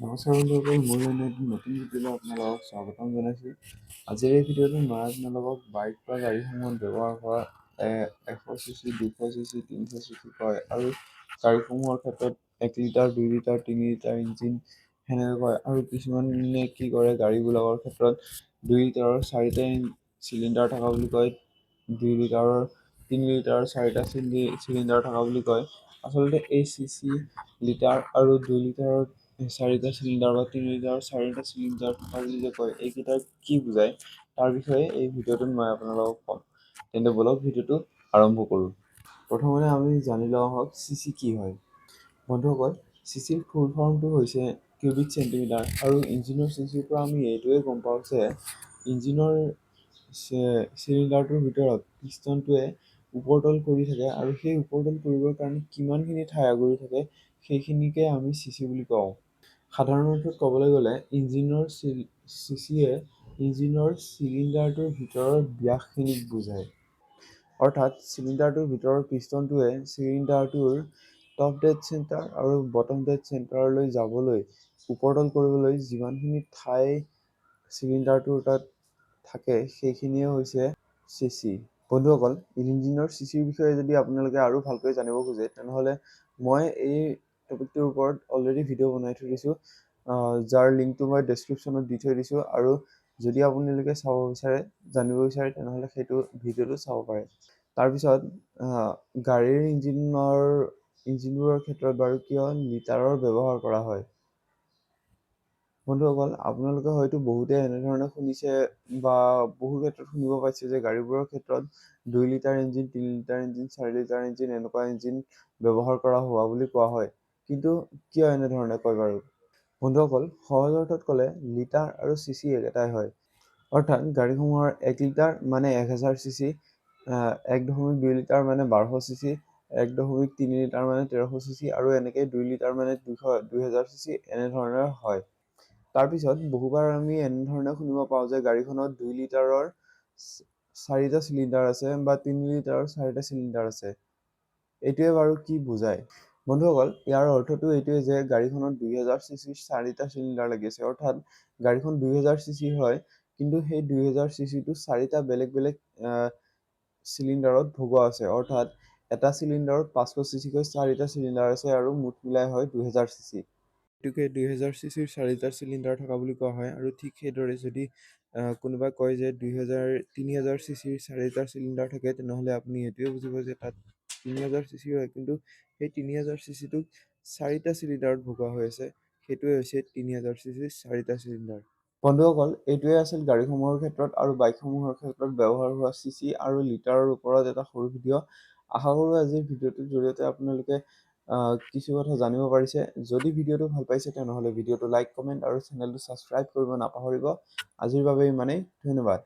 নমস্কাৰ বন্ধুসকল, মোৰ অন্য এটি নতুন ভিডিঅ'লৈ আপোনালোকক স্বাগতম জনাইছোঁ। আজিৰ এই ভিডিঅ'টোত মই আপোনালোকক বাইক বা গাড়ীসমূহত ব্যৱহাৰ কৰা 100 চিচি, 200 চিচি, 300 চিচি কয় আৰু গাড়ীসমূহৰ ক্ষেত্ৰত 1 লিটাৰ, 2 লিটাৰ, 3 লিটাৰ ইঞ্জিন সেনেকৈ কয়। আৰু কিছুমানে কি কৰে, গাড়ীবিলাকৰ ক্ষেত্ৰত 2 লিটাৰৰ চাৰিটা চিলিণ্ডাৰ থকা বুলি কয়, 2 লিটাৰৰ, 3 লিটাৰৰ চাৰিটা চিলিণ্ডাৰ থকা বুলি কয়। আচলতে এই চিচি, লিটাৰ আৰু 2 লিটাৰৰ চাৰিটা চিলিণ্ডাৰ বা 3 লিটাৰৰ চাৰিটা চিলিণ্ডাৰ থকা বুলি যে কয়, এইকেইটাৰ কি বুজায়, তাৰ বিষয়ে এই ভিডিঅ'টোত মই আপোনালোকক ক'ম। তেন্তে ব'লক, ভিডিঅ'টো আৰম্ভ কৰোঁ। প্ৰথমতে আমি জানি লওঁ আহক চিচি কি হয়। বন্ধুসকল, চিচিৰ ফুল ফৰ্মটো হৈছে কিউবিক চেণ্টিমিটাৰ। আৰু ইঞ্জিনৰ চিচিৰ পৰা আমি এইটোৱে গম পাওঁ যে ইঞ্জিনৰ চিলিণ্ডাৰটোৰ ভিতৰত পিষ্টনটোৱে ওপৰ তল কৰি থাকে আৰু সেই ওপৰ তল কৰিবৰ কাৰণে কিমানখিনি ঠাই আগুৰি থাকে, সেইখিনিকে আমি চিচি বুলি কওঁ। সাধাৰণ অৰ্থত ক'বলৈ গ'লে ইঞ্জিনৰ চিচিয়ে ইঞ্জিনৰ চিলিণ্ডাৰটোৰ ভিতৰৰ ব্যাসখিনিক বুজায়। অৰ্থাৎ চিলিণ্ডাৰটোৰ ভিতৰৰ পিষ্টনটোৱে চিলিণ্ডাৰটোৰ টপ ডেড চেণ্টাৰ আৰু বটম ডেড চেণ্টাৰলৈ যাবলৈ, ওপৰ তল কৰিবলৈ যিমানখিনি ঠাই চিলিণ্ডাৰটোৰ তাত থাকে, সেইখিনিয়ে হৈছে চিচি। বন্ধুসকল, ইঞ্জিনৰ চিচিৰ বিষয়ে যদি আপোনালোকে আৰু ভালকৈ জানিব খোজে, তেনেহ'লে মই এই টপিকটোৰ ওপৰত অলৰেডি ভিডিঅ' বনাই থৈ দিছোঁ, যাৰ লিংকটো মই ডেছক্ৰিপশ্যনত দি থৈ দিছোঁ। আৰু যদি আপোনালোকে চাব বিচাৰে, জানিব বিচাৰে, তেনেহ'লে সেইটো ভিডিঅ'টো চাব পাৰে। তাৰপিছত গাড়ীৰ ইঞ্জিনবোৰৰ ক্ষেত্ৰত বাৰু কিয় লিটাৰৰ ব্যৱহাৰ কৰা হয়? বন্ধুসকল, আপোনালোকে হয়তো বহুতে এনেধৰণে শুনিছে বা বহু ক্ষেত্ৰত শুনিব পাইছে যে গাড়ীবোৰৰ ক্ষেত্ৰত 2 litre engine, 3 litre engine, 4 litre engine, এনেকুৱা ইঞ্জিন ব্যৱহাৰ কৰা হোৱা বুলি কোৱা হয়। কিন্তু কিয় এনেধৰণে কয় বাৰু? বন্ধুসকল, সহজ অৰ্থত ক'লে লিটাৰ আৰু চিচি একেটাই হয়। অৰ্থাৎ গাড়ীসমূহৰ 1 লিটাৰ মানে 1000 চিচি, 1.2 লিটাৰ মানে 1200 চিচি, 1.3 লিটাৰ মানে 1300 চিচি আৰু এনেকৈ 2 লিটাৰ মানে 2000 চিচি, এনেধৰণৰ হয়। তাৰপিছত বহুবাৰ আমি এনেধৰণে শুনিব পাওঁ যে গাড়ীখনত 2 লিটাৰৰ চাৰিটা চিলিণ্ডাৰ আছে বা 3 লিটাৰৰ চাৰিটা চিলিণ্ডাৰ আছে। এইটোৱে বাৰু কি বুজায়? বন্ধুসকল, ইয়াৰ অৰ্থটো এইটোৱে যে গাড়ীখনত 2000 চিচিৰ চাৰিটা চিলিণ্ডাৰ লাগি আছে। অৰ্থাৎ গাড়ীখন 2000 চিচিৰ হয়, কিন্তু সেই 2000 চিচিটো চাৰিটা বেলেগ বেলেগ চিলিণ্ডাৰত ভগোৱা আছে। অৰ্থাৎ এটা চিলিণ্ডাৰত 500 চিচিকৈ চাৰিটা চিলিণ্ডাৰ আছে আৰু মুঠ মিলাই হয় 2000 চিচি। এইটোকে 2000 চিচিৰ চাৰিটা চিলিণ্ডাৰ থকা বুলি কোৱা হয়। আৰু ঠিক সেইদৰে যদি কোনোবাই কয় যে 2000, 3000 চিচিৰ চাৰিটা চিলিণ্ডাৰ থাকে, তেনেহ'লে আপুনি এইটোৱে বুজিব যে তাত 3000 চিচিৰ হয়, কিন্তু সেই 3000 চিচিটোক চাৰিটা চিলিণ্ডাৰত ভগোৱা হৈ আছে। সেইটোৱে হৈছে 3000 চিচিৰ চাৰিটা চিলিণ্ডাৰ। বন্ধুসকল, এইটোৱে আছিল গাড়ীসমূহৰ ক্ষেত্ৰত আৰু বাইকসমূহৰ ক্ষেত্ৰত ব্যৱহাৰ হোৱা চিচি আৰু লিটাৰৰ ওপৰত এটা সৰু ভিডিঅ'। আশা কৰোঁ আজিৰ ভিডিঅ'টোৰ জৰিয়তে আপোনালোকে কিছু কথা জানিব পাৰিছে। যদি ভিডিঅ'টো ভাল পাইছে, তেনেহ'লে ভিডিঅ'টো লাইক, কমেণ্ট আৰু চেনেলটো ছাবস্ক্ৰাইব কৰিব নাপাহৰিব। আজিৰ বাবে ইমানেই, ধন্যবাদ।